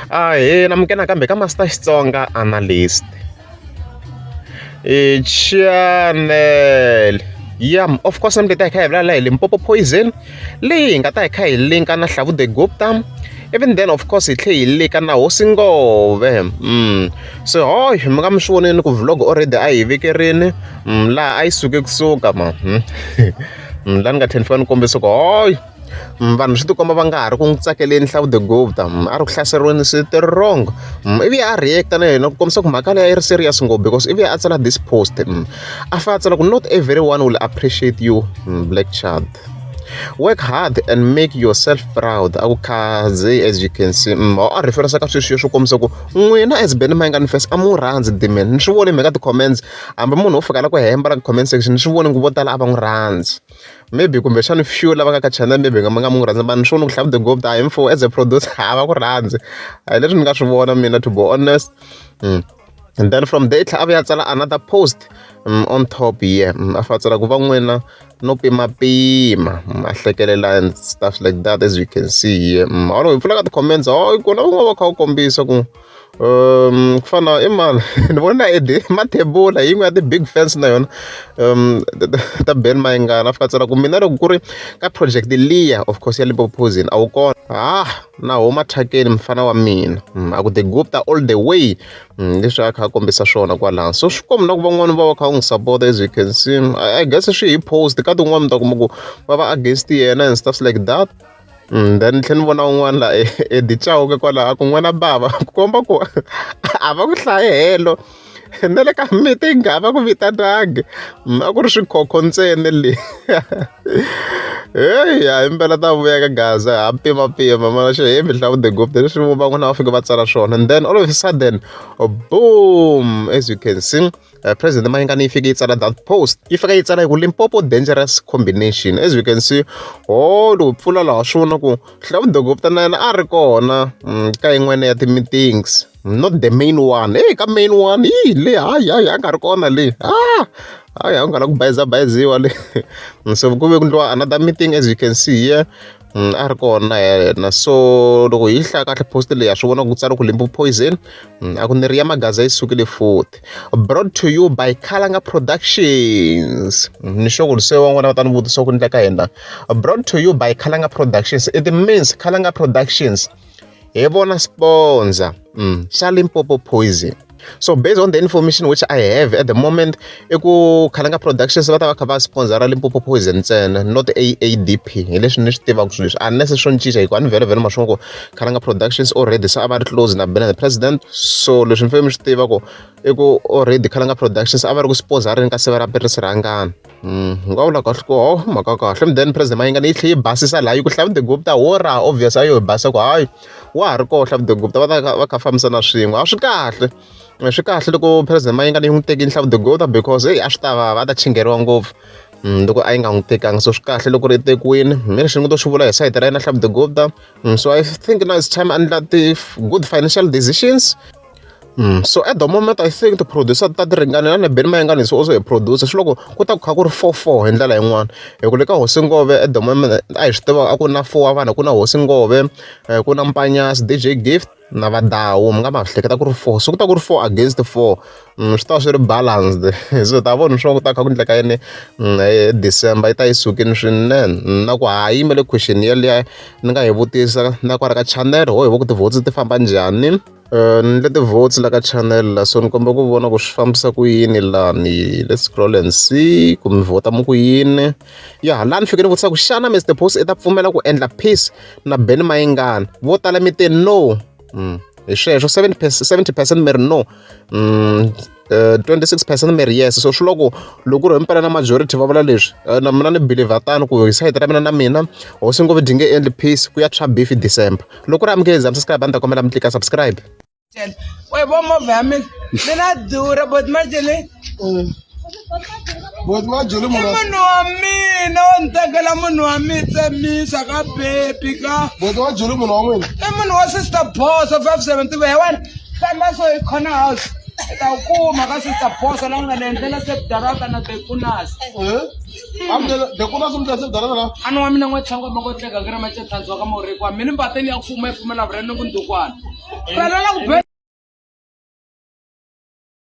Ahee namukela nakambe ka Master Xitsonga Analyst i channel ya of course mi ta hi kha hi vulavula hi Limpopo Poison leyi hi nga ta hi kha hi linka na Hlavu the Gupta even then of course hi tlhe hi lika na Hosi Ngove so hoy mi nga mi swi vonini ku vlog already a hi vekerini laha a yi suke kusuka ma laha ni nga tlhela ni fika ni kombisa ku hoy vanhu swi tikomba va nga ha ri ku n'wi tsakeleni Hlavu the Gupta a ri ku hlaseriweni swi-wrong ivi a react-a na yena ku kombisa ku mhaka leyi a yi ri serious ngopfu because ivi a tsala this post a fanele a tsala ku not everyone will appreciate you Black Child work hard and make yourself proud a ku khazi as you can see a reference ka sweswiya swo kombisa ku n'wina as Benny Mayengani fans a mu n'wi rhandzi Damian ni swi voni mhaka ti-comments hambi munhu wo fika la ku hemba la ka comment section ni swi voni ku vo tala a va n'wi rhandzi maybe kumbexana few lava nga ka channel maybe nga nga n'wi rhandza but ni swi vona ku Hlavu the Gupta hi mfo as a producer a va ku rhandzi a hi leswi ni nga swi vona mina to be honest and then from there tlhela a vuya a tsala another post on top here a fa tsala ku va n'wina no pimapima a hlekelela and stuff like that as you can see here loko hi pfula ka ti-comments hayi kona van'wana va kha va kombisa ku ku fana i mani ni vona Eddie Mathebula hi yin'we ya ti-big fans na yona ta Ben Mayengani a fika a tsala ku mina loko ku ri ka project liya of course ya Limpopo Poison a wu kona ah na huma thyakeni mfana wa mina a ku the Gupta all the way leswi a kha a kombisa swona kwalano so swi komba na ku van'wani va va kha va n'wi support as you can see I guess swi hi post ka tin'wani mi ta kuma ku va va against yena and stuff like that then ni tlhela ni vona un'wana la Eddie Chauke kwalaho a ku n'wana bava ku komba ku a va ku hlayi helo na le ka meeting a va ku vitanangi a ku ri swikhokho ntsena le heyi hayi impela ta vuya ka Gaza ha pimapima mara xi hembi Hlavu the Gupta leswi van'wana va fika va tsala swona and then all of a sudden boom as you can see President Mayengani yi fike yi tsala that post yi fika yi tsala hi ku Limpopo dangerous combination as you can see ho loko pfula laha swi vona ku Hlavu the Gupta na yena a ri kona ka yin'wana ya ti-meetings not the main one hey ka main one hi le hayi hayi a nga ri kona le ah hayi a nga la ku bayizabayiziwa le so ku ve ku endliwa another meeting as you can see here a ri kona na yena so loko hi hlaya kahle post leyi ha swi vona ku tsala ku Limpopo Poison a ku ni ri ya Magaza yi sukile futhi brought to you by Khalanga Productions ni sure ku se van'wana va ta ni vutisa ku endleka yena brought to you by Khalanga Productions it means Khalanga Productions hi vona sponsor xa Limpopo Poison so based on the information which I have at the moment i ku Khalanga Productions va ta va kha va sponsora Limpopo Poison ntsena not AADP hi leswi ni swi tivaka swilo leswi unless swo cinca hikuva a ni vhele vhele ma swi ku Khalanga Productions already se a va ri close na Benny the President so leswi ni fanele mi swi tiva ku i ku already Khalanga Productions a va ri ku sponsorini ka siva ra Patrice Rhangani hi nga vula kahle ku ho mhaka kahle then President Mayengani yi tlhe yi basisa laha yi ku Hlavu the Gupta wo ra obvious a yo hi basa ku hayi wa ha ri koho Hlavu the Gupta va ta va kha fambisana swin'we a swi kahle swi kahle loko President Mayengani yi n'wi tekile Hlavu the Gupta because heyi a swi ta vava a ta chingeriwa ngopfu loko a yi nga n'wi tekanga so swi kahle loko ri tekiwini mina lexi ni nga to xi vula hi sayiti ra yena Hlavu the Gupta so I think now it's time a endla ti-good financial decisions so at the moment I think ti-producer ta ti ringanela na Benny Mayengani is also a producer swi loko ku ta ku kha ku ri 4-4 hi ndlela yin'wana hi ku le ka Hosi Ngove at the moment a hi swi tiva a ku na four wa vanhu ku na Hosi Ngove ku na Mpanyasi DJ Gift na Vadawu mi nga ma hleketa ku ri four so ku ta ku ri four against four swi ta va swi ri balanced so ta vona swa ku ta kha ku endleka yini hi December yi ta yi sukile swinene na ku ha yimele question yeliya ni nga yi vutisa na kwala ka channel ho hi vo ku ti-votes ti famba njhani ni le ti-votes la ka channel la so ni komba ku vona ku swi fambisa ku yini lani let's scroll and see ku mi vhota mu ku yini ya laha ni fike ni vutisa ku xana Mr Post i ta pfumela ku endla peace na Benny Mayengani vo tala mi te no hi sweswo 70% mi ri no 26% mi ri yes so swi loko loko ku ri himpela na majority va vula leswi na mina ni believe tano ku hi sayiti ra mina na mina hosi ngopfu dyi nge endli peace ku ya tshwa beef December loko ri amukele za subscribe a ni ta kombela mi tlika subscribe Wa yi vona movha ya mina mina durha but majele Boti majele i munhu munhu wa mina wo ni tekela munhu wa mi tsemisa ka bebi ka boti wa jele munhu wa n'wina i munhu wa sister boso 570 hi wena famba so hi corner house i ta wu kuma ka sister boso la nga le ndlela sedarata na tekunas Eh? Ana wa mina n'watlhangu ma ko tlega ku ri matsethandziwa ka maurikwa mina mbateni ya ku fuma yi fumela vureni ku ndukwana. Rhelela ku be.